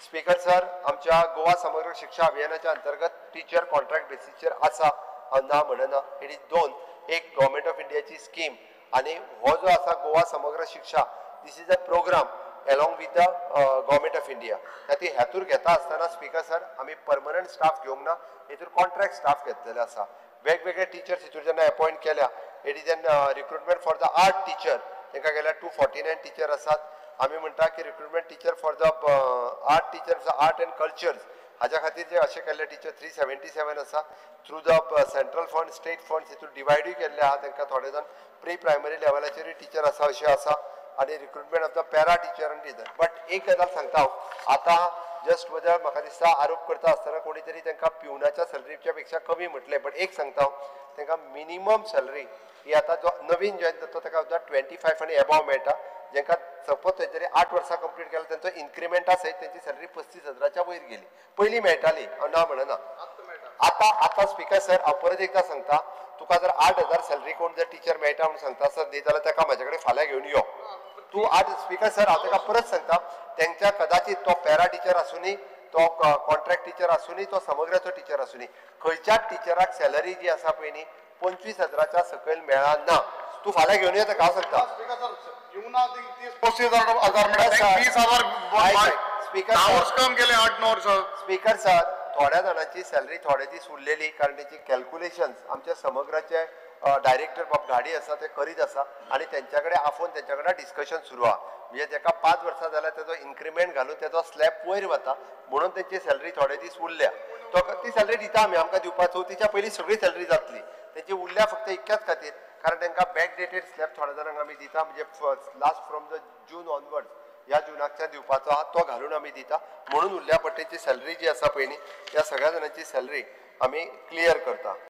Speaker sir, आमच्या गोवा समग्र शिक्षा अभियानाच्या अंतर्गत टीचर कॉन्ट्रॅक्ट बेसीसचेर आसा, हांव ना म्हणना. It is दोन, एक गव्हर्मेंट ऑफ इंडियाची स्कीम आनी हो जो आसा गोवा समग्र शिक्षा, this is a programme along with the government of India. खातीर हातूर घेता आसतना स्पीकर सर आमी परमनंट स्टाफ घेवंक ना, हितूर कॉन्ट्रॅक्ट स्टाफ घेतलेले आसा. वेगवेगळे टिचर्स हितूर जेन्ना अपॉयंट केल्या, it is an recruitment for the art teacher, तांकां गेल्यार 249 टिचर आसात. आमी म्हणटा की recruitment teacher for the art teacher, art and cultures हाज्या खातीर जे अशें केल्ले टिचर 377 आसा. Through the central fund, state funds हितून डिवायडूय केल्ले आहा. तांकां थोडे जाण प्री प्रायमरी लेवलाचेरूय टिचर आसा अशें आसा. आनी recruitment of the para teacher आनी टिचर. बट एक गजाल सांगता हांव, आतां जस्ट म्हज्या म्हाका दिसता आरोप करता आसतना कोणी तरी तांकां पिवनाच्या सॅलरीच्या पेक्षा कमी म्हटलें. बट एक सांगता हांव, तांकां मिनिमम सॅलरी ही आतां जो नवीन जॉयन जाता ताका सुद्दां 25 आनी एबाव मेळटा. जेंका सपोज तेंच्यांनी 8 वर्सां कंप्लीट केल्या, तेंचो इन्क्रिमेंटा सयत तेंची सॅलरी 35,000च्या वयर गेली. पयलीं मेळटाली, हांव ना म्हणना. आतां आतां स्पीकर सर हांव परत एकदां सांगता, तुका जर 8,000 सॅलरी कोण जर टिचर मेळटा म्हणून सांगता सर न्ही जाल्यार ताका म्हाजे कडेन फाल्यां घेवन यो तूं. आठ स्पीकर सर हांव ताका परत सांगता, तेंच्या कदाचित तो पॅरा टिचर आसुनी, तो कॉन्ट्रॅक्ट टिचर आसुनी, तो समग्राचो टिचर आसुनी, खंयच्याच टिचराक सॅलरी जी आसा पळय न्ही 25,000च्या सकयल मेळना. तूं फाल्यां घेवन यो ताका, हांव सांगता. 30-35 हजार, 20,000. वर्स काम केले, 8-9 वर्सां. स्पीकर सर, थोड्या जाणांची सॅलरी थोडे दीस उरलेली, कारण तेची कॅल्क्युलेशन्स आमच्या समग्राचे डायरेक्टर बाब घाडी आसा ते करीत आसा आनी तेंच्या कडेन आफोवन तेंच्या कडेन डिस्कशन सुरू आहा. म्हणजे तेका 5 वर्सां जाल्यार तेजो इन्क्रिमेंट घालून तेजो स्लॅब वयर वता, म्हणून तेंची सॅलरी थोडे दीस उरल्या. तो ती सॅलरी दिता आमी, आमकां दिवपा चवथीच्या पयलीं सगळी सॅलरी जातली. तेंची उरल्या फक्त इतक्याच खातीर, कारण तांकां बॅक डेटेड स्लॅब थोड्या जाणांक आमी दिता, म्हणजे last from the June onward, ह्या जुनाकच्यान दिवपाचो आहा तो घालून आमी दिता, म्हणून उरल्या. बट तेंची सॅलरी जी आसा पळय न्ही, ह्या सगळ्या जाणांची सॅलरी आमी क्लियर करता.